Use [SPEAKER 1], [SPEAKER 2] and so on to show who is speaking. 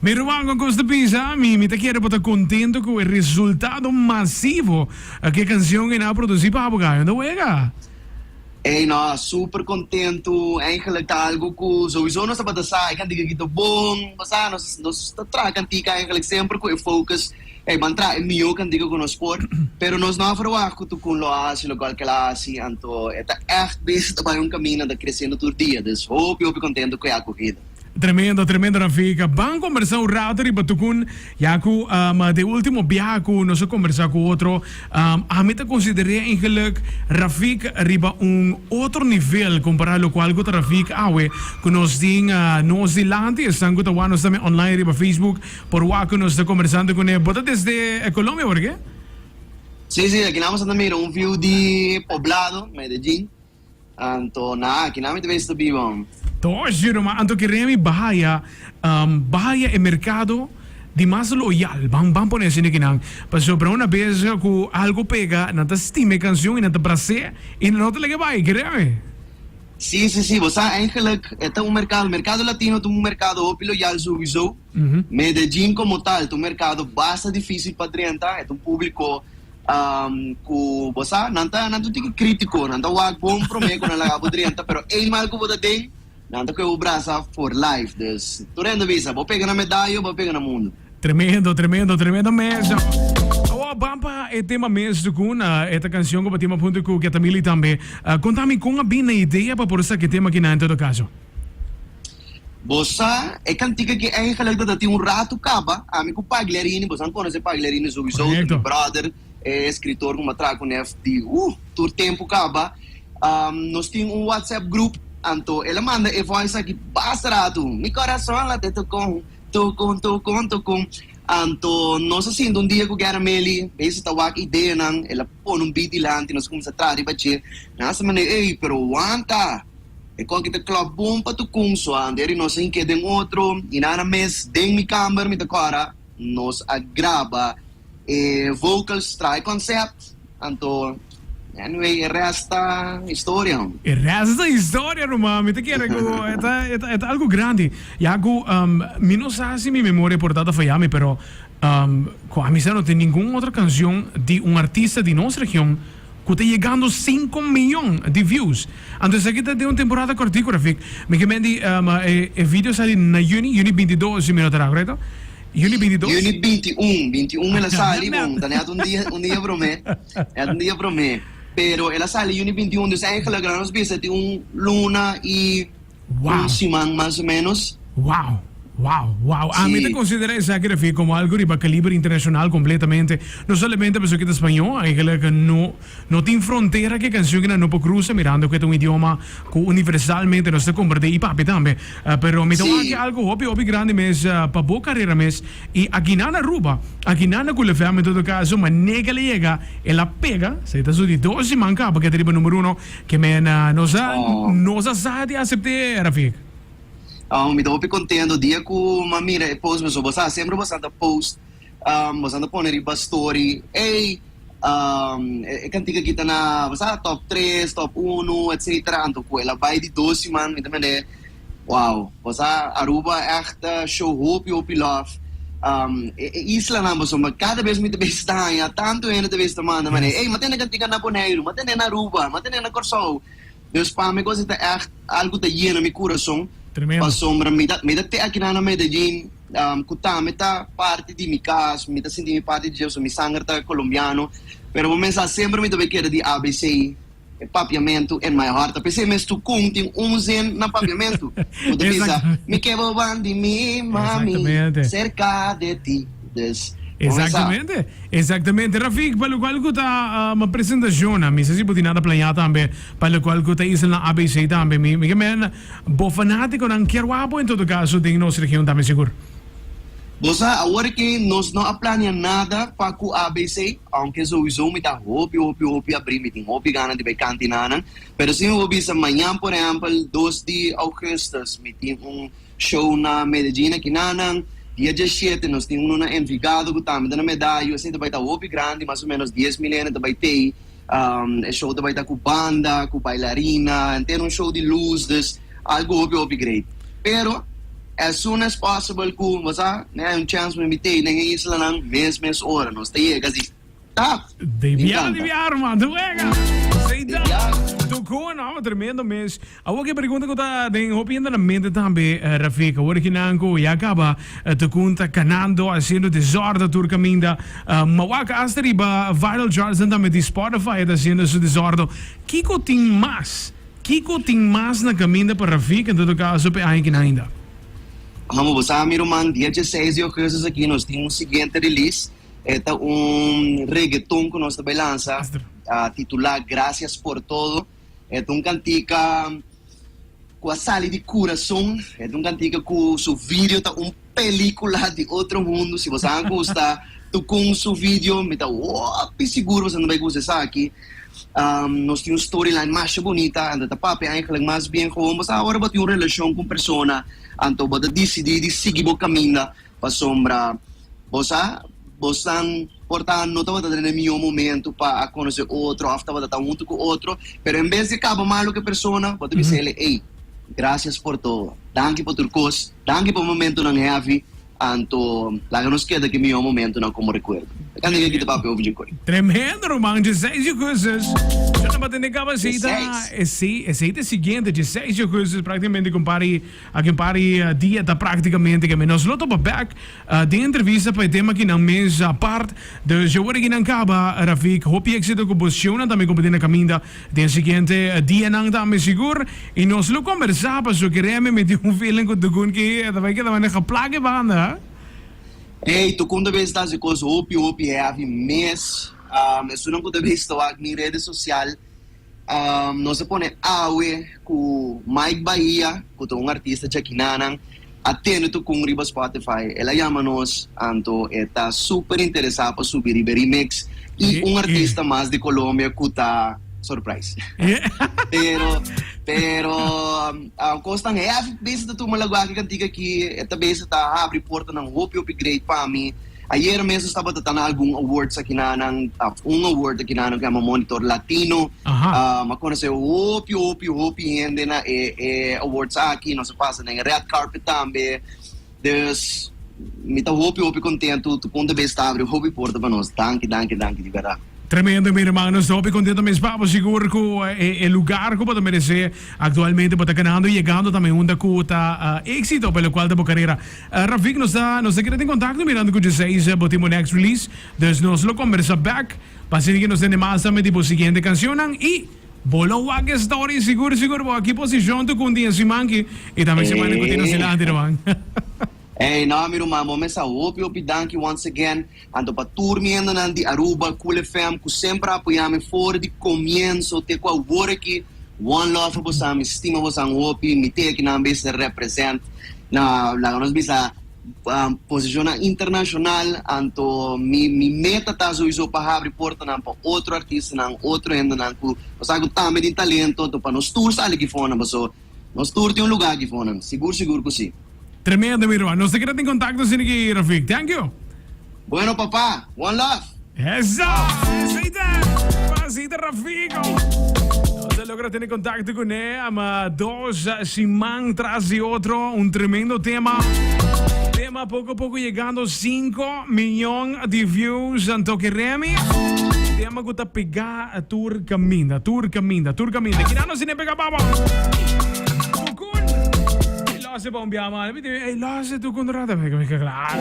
[SPEAKER 1] Mi ruman con cos ta bisa, mi mi ta kere bo ta contento cu e resultado masivo cu e cancion ena a produci pa bo gayo. No wega?
[SPEAKER 2] Ey no, super contento, eigenlijk ta algo cu sowieso nos tabata sa e cantica aki ta bon, bo sa nos nos ta traha cantica eigenlijk semper cu e focus ey ban traha e miho cantica cu nos por, pero nos no a verwacht cu Tukun lo a haci locual cu el a haci, anto e ta echt bezig ta bay un camino, ta creciendo tur dia, dus hopi hopi contento cu e acogida.
[SPEAKER 1] Tremendo, tremendo Rafika. Ban kombersá un rato riba Tukun, ya ku de ultimo biaha ku nos a kombersá ku otro, ami ta konsider'é eigenlijk Rafik riba un otro nivel kompará lokual ku ta Rafik awe ku nos tin nos dilanti. Esnan ku ta wak nos tambe online riba Facebook por wak ku nos ta kombersando kuné. Bo ta desde Colombia por ke?
[SPEAKER 2] Sí, sí, aki nan ta mira un view di Poblado, Medellin. Anto na aki nan mi ta bes ta biba.
[SPEAKER 1] Toshi ruman, anto keremi bahaya, bahaya e mercado di mas loyal, ban ban pone asina kinan, pasobra una bes cu algo pega nan ta stima e cancion y nan ta bras'e y nan no ta laga e bay, keremi.
[SPEAKER 2] Si, si, si, bo sa eigenlijk e ta un mercado, mercado latino ta un mercado hopi loyal souiso, Medellin como tal ta un mercado basta dificil pa drenta, e ta un publico Ku bo sa, nan ta nan ta un tiki krítiko, nan ta wak bon promé ku nan laga bo drenta, pero eenmaal ku bo ta den, nan ta kohe bo brasa for life. Dus, tur hende bisa, bo pega na medayo, bo pega na mundu.
[SPEAKER 1] Tremendo, tremendo, tremendo mes. Awor ban pa e tema mes Dukun, e ta kanshon ku bo tin huntu ku Ketamili tambe. Konta mi kon a bin na idea pa por saka e tema akinan en todo kaso?
[SPEAKER 2] Bo sa, e kantika ki eigenlijk ta tin un ratu kaba, ami ku Pagliarini, boso nan konosé Pagliarini souiso, ta mi brother, e eskritor ku mi a traha kunef di tur tempu kaba. Nos tin un WhatsApp group, anto el a manda e voice aki basta ratu, Mi corazón late tukun, tukun, tukun, tukun. Anto nos a sinta un dia ku Garameli, bezig ta wak ideanan, el a pone un beat dilanti, nos a kuminsá traha riba dje. Nan a manda, Ey, pero wanta! E koki ta klòp bon pa tukun so ante eri nos a hink'é den otro i nana mes den mi kamber mi ta kòrda nos a graba e vocals traha e concept anto anyway e rest ta historia.
[SPEAKER 1] E rest ta historia ruman mi ta kere ku e ta e ta e ta algu grandi ya ku mi no sa si mi memoria por ta ta faya mi pero ku ami sa no tin ningun otro cancion di un artista di nos region Ku ta yegando sinku miyon di views. Anto esaki ta den un temporada kortiku, Rafik. Mi ke men di e video sali na yüni, yüni bintidos si mi no ta ra, korekto? Yüni bintidos?
[SPEAKER 2] Yüni bintiun, bintiun el a sali, bon, ta net un dia, un dia promé, net un dia promé. Pero el a sali yüni bintiun, dus eigenlijk laat nos bisa tin un luna i
[SPEAKER 1] Wow.
[SPEAKER 2] Un siman mas o menos.
[SPEAKER 1] Wow, wow, wow. Ami ta considera esaki Rafi como algo riba caliber internacional completamente. No solamente pasobra ki ta spañó, eigenlijk no no tin frontera ki e cancion kinan no por cruza mirando cu e ta un idioma cu universalmente nos ta comprende y papia tambe. Pero mi ta wak algo hopi hopi grandi mes pa bo carera mes y akinan na Aruba, akinan na Cool FM en todo caso, manera el a yega el a pega, esey ta su di dos siman caba cu e ta riba numero uno. Ke men nos a nos a sa di asept'é, Rafik.
[SPEAKER 2] Oh, mi ta hopi kontento dia ku m'a mira e post pasobra bo sa semper bo sa ta post bo sa ta pone riba story ey e kantika aki ta na bo sa top tres, top uno etcetera anto ku el a bai di dos siman mi ta mende wow bo sa Aruba ègt a show hopi hopi love e islanan pasobra kada bes mi ta bes ta haña tantu hende ta bes ta manda manera ey m'a tende kantika na Boneiru m'a tende na Aruba m'a tende na Kòrsou. Dus pa mi cosa ta echt algo ta yena mi curason.
[SPEAKER 1] Tremendo.
[SPEAKER 2] Pasobra mi ta mi ta te akinan na Medellin cu tambe ta parti di mi cas, mi ta sinti mi parti di dje pasobra mi sanger ta colombiano, pero bo mester sa semper mi ta bay keda di ABC, e papiamento in my heart. Ta p'esey mes Tucum tin un zin na papiamento cu ta bisa, Mi ke bo bandi mi mami
[SPEAKER 1] Exactamente.
[SPEAKER 2] cerca de ti. Dus bo mester sa.
[SPEAKER 1] Exactamente. Exactamente Rafik, pa locual cu ta ma presentacionnan, mi sa si bo tin nada planeá tambe pa locual cu ta islanan ABC tambe, mi mi ke men bo fanaticonan kier wak bo en todo caso den nos region tambe sigur.
[SPEAKER 2] Bo sa awor aki nos no a planea nada pa cu ABC, aunke souiso mi ta hopi hopi hopi abri, mi tin hopi gana di bay cantinanan, pero si mi bo bisa mañan por ehempel dos di augustus mi tin un Show na Medellin akinanan. Dia diesshete nos tin uno na Envigado ku tambe ta na Medallo. Esei ta bai ta hopi grandi, mas o menos dies mil hende ta bai tei. E show ta bai ta ku banda, ku bailarina, henter un show di luz, dus algu hopi hopi great. Pero. As soon as possible ku bo sa, mi hay un chance mi mit'ei den e islanan mes mes ora. Nos ta yega si. Tap!
[SPEAKER 1] De
[SPEAKER 2] Mi
[SPEAKER 1] biaha, de
[SPEAKER 2] encanta.
[SPEAKER 1] biaha, ruman. Tu wega.
[SPEAKER 2] De
[SPEAKER 1] Seita.
[SPEAKER 2] biaha.
[SPEAKER 1] Tocó, no, tremendo mes. Awor ke pregunta ku ta den hopi hende na mente tambe, Rafik. Awor kinan ku ya kaba Tocún ta kanando, hasiendo desòrdu tur kaminda. Ma wak hasta riba viral charts nan tambe di Spotify e ta hasiendo su desòrdu. Kiko tin mas? Kiko tin mas na kaminda pa Rafik en todo kaso p'e aña kinan ainda?
[SPEAKER 2] Amo bo sa mi ruman, dia dieseis di augustus aki nos tin un siguiente release. E ta un reggaeton ku nos ta bai lansa, titulá Gracias por todo. E ta un kantika ku a sali di kurason. E ta un kantika ku su video ta un pelikula di otro mundu. Si boso a gusta Tukun su video, mi ta hopi sigur boso ta bai gusta esaki. Nos tin un storyline masha bunita, anto ta papia eigenlijk mas bien gewoon boso awor bo tin un relashon ku un persona, anto bo ta disidí di sigui bo kaminda. Pasobra bo sa, bosnan por ta no tabata den e mihó momento pa a konosé otro òf tabata ta huntu ku otro, pero en bes di kaba malu ku e persona, bo ta bisa el, Ey, gracias por todo, danki pa tur kos, danki pa momentonan heavy, anto laga nos keda ku e mihó momentonan komo rekuerdo. E kandida aki ta papia hopi dje koi.
[SPEAKER 1] Tremendo ruman, dieseis di augustus. Yo tabata den e kabasita,
[SPEAKER 2] Dieseis.
[SPEAKER 1] Esei ta e siguiente, dieseis di augustus, praktikamente kumpari. Aki un par di dia ta practicamente ke nos lo topa bek den entrevista pa e tema aki nan mes apart. Dus awor aki nan caba, Rafik, hopi exito cu bo shownan tambe cu bo tin na caminda den siguiente dianan tambe sigur. Y nos lo combersa paso kereme mi tin un feeling cu Tukun ki ta bay keda maneha plak e banda.
[SPEAKER 2] Hey, Tukun ta bes ta haci cos hopi hopi heavy mes. Esunnan cu ta bes ta wak mi redes social. Nos a pone awe ku Mike Bahia, ku ta un artista djakinanan, a tende Tukun riba Spotify. El a yama nos, anto e ta super interesá pa subi riba e remix i un artista mas di Colombia ku ta surprise. Pero, pero kos tan heavy bes ta tuma laguá ki kantika aki, e ta bes ta habri portanan hopi hopi great pa mi. Ayer mes nos tabata ta na algun awards aki na nan, of un award aki na nan ku yama Monitor Latino. A konosé hopi, hopi, hopi hende na e e awards aki. Nos a pasa den e red carpet tambe. Dus mi ta hopi, hopi kontentu. Tu punto bes ta abri hopi porta pa nos. Danki, danki, danki di bèrdat.
[SPEAKER 1] Tremendo mi hermano, nos ta hopi contento mes pa bo, sigur cu e lugar cu bo ta merece actualmente bo ta ganando y yegando tambe unda cu ta exito pa locual ta bo carera. Rafik nos ta nos ta keda den contacto mirando cu djeseis bo tin bo next release, dus nos lo combersa back pa asina que nos tende mas tambe di bo siguiente cancionnan y bo lo wak e story sigur sigur bo aki posicion tu cu un dia siman aki y tambe semana cu tin nos dilanti ruman.
[SPEAKER 2] Ey no mi ruman bo mesa hopi hopi danki once again anto pa tur mi hendenan di Aruba Cool FM cu semper a apoya mi for di comienzo te cu awor aki one love pa bosan mi stima bosan hopi mi te aki nan bes represent na laga nos bisa posicionnan internacional anto mi mi meta ta sowiso pa habri portanan pa otro artistanan otro hendenan cu bosan cu tambe tin talento anto pa nos tur sali aki fonan paso Nos tur tin un lugar aki fonan, sigur sigur cu si.
[SPEAKER 1] Tremendo mi ruman. Nos ta keda den contacto asina aki Rafik. Thank you.
[SPEAKER 2] Bueno papa, one love.
[SPEAKER 1] Eso! Esey ta Pasita Rafiko. Nos a logra tene contacto cune ama dos siman tras di otro. Un tremendo tema. Tema poco poco yegando 5 miyon di views. Anto ke Remy. Tema cu ta pega. Tur caminda, tur caminda, tur caminda. Kina nos sine pega baba. Tukun. E lose pa un biama. Ey lose tukun rata. Claro.